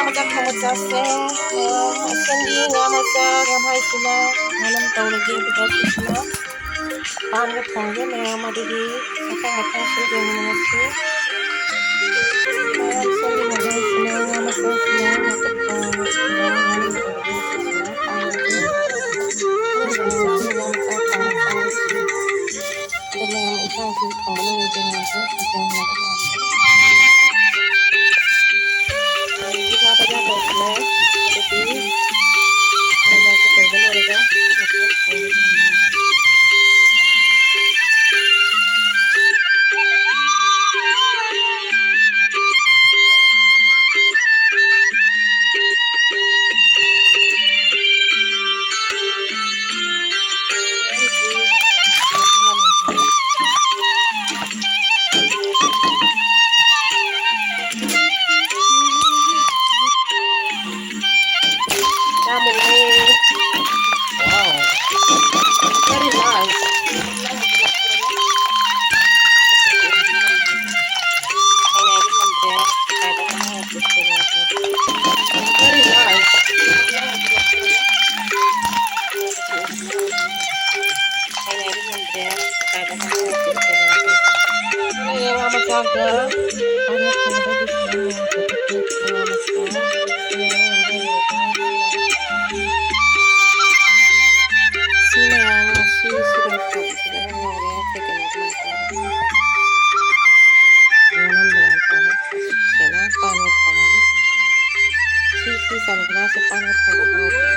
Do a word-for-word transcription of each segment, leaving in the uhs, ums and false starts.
ꯃꯆꯥ ꯊꯣꯡꯕ ꯆꯥꯁꯦ꯫ ꯑ, ꯑꯁꯣꯝꯒꯤ ꯉꯥ ꯃꯆꯥ, ꯉꯥ ꯃꯍꯩꯁꯤꯅ ꯉꯥꯅꯝ ꯇꯧꯔꯒꯦ, ꯑꯗꯨꯒ ꯁꯤꯁꯤꯅ ꯄꯥꯟꯒ ꯊꯣꯡꯒꯦ꯫ ꯃꯌꯥꯝ ꯑꯗꯨꯗꯤ ꯃꯊꯪ ꯃꯊꯪ ꯁꯨꯝ ꯌꯦꯡꯃꯤꯟꯅꯔꯁꯤ꯫ ꯃꯌꯥꯝ ꯁꯣꯝꯒꯤ ꯉꯥ ꯃꯍꯩꯁꯤꯅ, ꯉꯥ ꯃꯆꯥꯁꯤꯅ ꯉꯥ ꯊꯣꯡꯕ, ꯉꯥꯅꯝ ꯇꯧꯔꯒꯦ, ꯁꯤꯁꯤꯅ ꯄꯥꯟꯒ ꯊꯣꯡꯒꯦ꯫ ꯑꯗꯨꯒ ꯉꯥ ꯃꯆꯥ ꯊꯣꯡꯕ ꯆꯥꯔꯁꯤ꯫ ꯑꯗꯣ ꯃꯌꯥꯝ ꯏꯟꯁꯥꯡꯁꯤ ꯊꯣꯡꯕ ꯂꯣꯏꯔꯗꯤ ꯉꯥꯏꯈꯣ, ꯏꯟꯁꯥꯡ ꯂꯥꯛꯑꯀꯥꯟꯗ꯫ ꯍꯧꯖꯤꯛꯇꯤ ꯉꯥ ꯕꯖꯥꯔ ꯇꯧꯁꯤꯜꯂꯦ꯫ ꯑꯗꯨꯗꯤ ꯉꯥ ꯕꯖꯥꯔꯁꯤ ꯇꯧꯕ ꯂꯣꯏꯔꯒ Wow. Very nice. Very nice. ꯁꯤꯁꯤꯅ ꯄꯥꯟꯒ ꯊꯣꯡꯉꯒ, ꯁꯤ, ꯁꯤ ꯆꯟꯒꯅꯥꯁꯦ ꯄꯥꯟꯒ ꯊꯣꯡꯕ ꯍꯥꯎꯕꯅꯦ꯫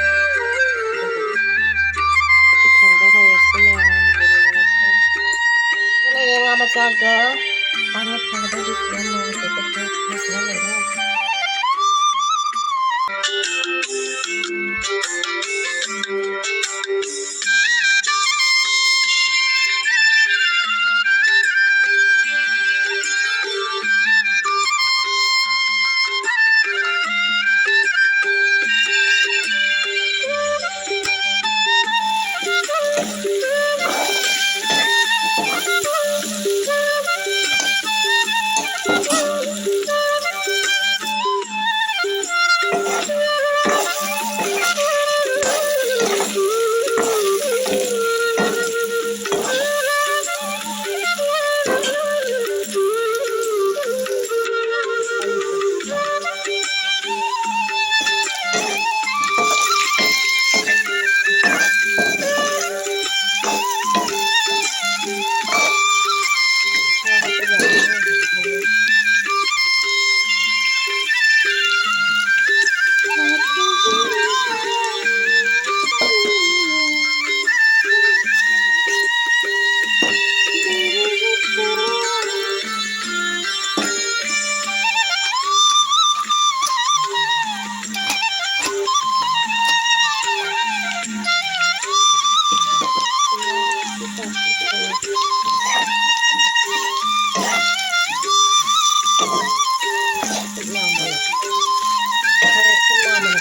ꯑꯗꯨꯗꯤ ꯊꯣꯡꯕ ꯍꯧꯔꯁꯤ ꯃꯌꯥꯝ, ꯌꯦꯡꯃꯤꯟꯅꯔꯁꯤ꯫ ꯂꯩꯔꯦ ꯉꯥ ꯃꯆꯥꯒ ꯄꯥꯟꯒ ꯊꯣꯡꯒꯗꯧꯕꯁꯦ ꯌꯥꯝ ꯅꯨꯡꯉꯥꯏꯇꯦ꯫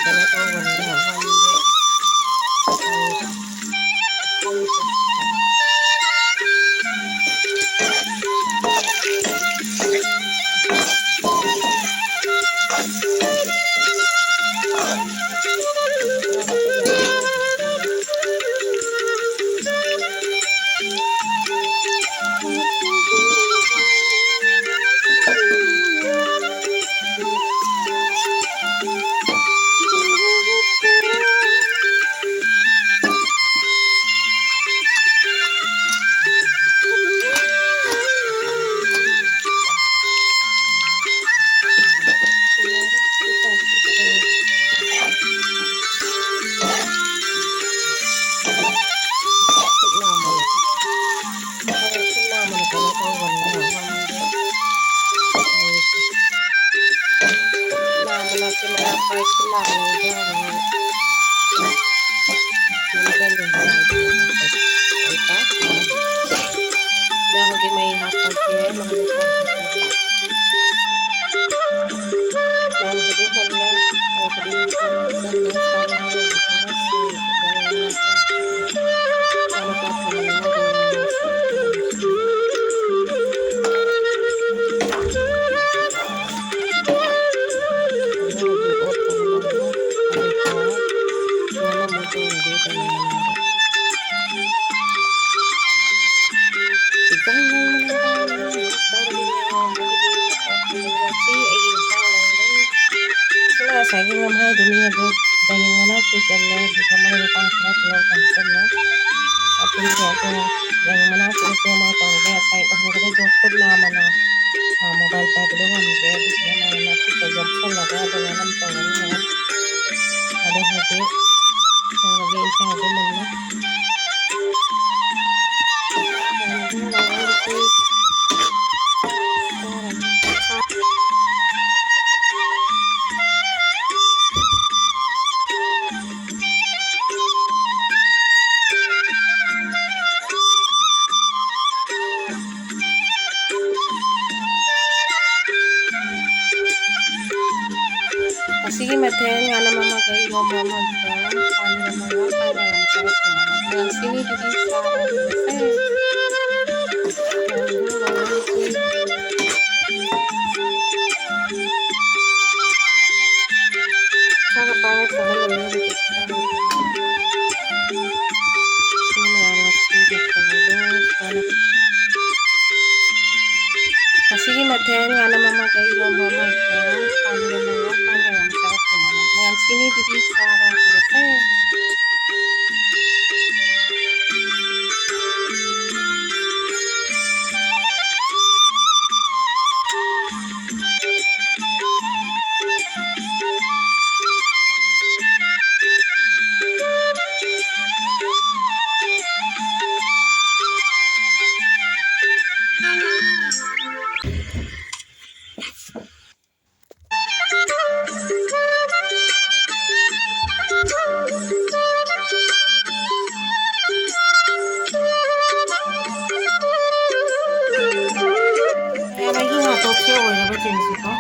ꯀꯩꯅꯣ ꯇꯧꯕꯅꯤꯅ ꯉꯝꯗꯦ꯫ ꯑꯗꯣ ꯍꯧꯖꯤꯛ ꯃꯩ ꯍꯥꯞꯄꯒꯦ꯫ ꯃꯩ ꯍꯧꯖꯤꯛ ꯃꯨꯜꯂꯦ꯫ ꯍꯧꯖꯤꯛ ꯃꯨꯜꯂꯦ꯫ ꯉꯁꯥꯏꯒꯤ ꯉꯝꯍꯥꯏꯗꯨꯅꯤ ꯑꯗꯨ ꯗꯥꯏꯅꯤꯡ ꯃꯅꯥꯛꯀꯤ ꯆꯜꯂꯦ꯫ ꯑꯗꯨꯒ ꯃꯔꯣꯏ ꯃꯄꯥꯡ ꯈꯔ ꯇꯤꯜꯍꯧ ꯆꯅꯝ ꯆꯜꯂꯦ꯫ ꯑꯗꯨꯒ ꯑꯗꯨ ꯗꯥꯏꯅꯤꯡ ꯃꯅꯥꯛꯀꯤ ꯎꯇꯣꯡ ꯑꯃ ꯇꯧꯔꯒ ꯉꯁꯥꯏ ꯎꯍꯟꯒꯗꯧꯗꯣ ꯈꯨꯠ ꯅꯥꯝꯃꯅ, ꯑ, ꯃꯣꯕꯥꯏꯜ ꯄꯥꯏꯕꯗꯣ ꯉꯝꯗ꯭ꯔꯦ꯫ ꯑꯗꯨꯗꯨꯅ ꯃꯌꯥꯝ ꯅꯥꯀꯨꯞꯄ ꯌꯣꯝꯁꯜꯂꯒ ꯑꯗꯨꯃꯥꯏꯅ ꯑꯗꯨꯝ ꯇꯧꯔꯅꯤ ꯃꯌꯥꯝ꯫ ꯑꯗꯣ ꯍꯧꯖꯤꯛ ꯇꯧꯔꯒꯦ ꯏꯟꯁꯥꯡꯁꯦ ꯃꯨꯟꯅ꯫ ꯉꯁꯤꯒꯤ ꯃꯊꯦꯜ ꯉꯥꯅꯝ ꯑꯃꯒ ꯏꯔꯣꯝꯕ ꯑꯃꯒ ꯄꯥꯟ ꯑꯃꯒ ꯄꯥꯟ ꯑꯃꯒ ꯊꯣꯡꯕ ꯑꯃꯒ꯫ ꯉꯁꯤꯒꯤꯗꯤ ꯆꯥꯔꯁꯦ꯫ ꯁꯥꯒ ꯄꯥꯏꯔ ꯊꯣꯡꯕ ꯂꯣꯏꯔꯦ ꯍꯧꯖꯤꯛ꯫ ꯁꯤ ꯃꯌꯥꯝ ꯑꯁꯤ ꯂꯣꯏꯁꯤꯜꯂꯒꯦ꯫ ꯉꯁꯤꯒꯤ ꯃꯊꯦꯜ ꯉꯥꯅꯝ ꯑꯃꯒ ꯏꯔꯣꯝꯕ ꯑꯃꯒ ꯄꯥꯟ ꯑꯃꯒ ꯄꯥꯟ ꯑꯃꯒ ꯊꯣꯡꯕ ꯑꯃꯒ꯫ ꯉꯁꯤꯒꯤꯗꯤ ꯆꯥꯔꯁꯦ꯫ ꯃꯌꯥꯝ ꯑꯩꯒꯤ ꯉꯥꯇꯣꯛꯁꯦ ꯑꯣꯏꯔꯕ ꯆꯦꯡꯁꯤꯀꯣ꯫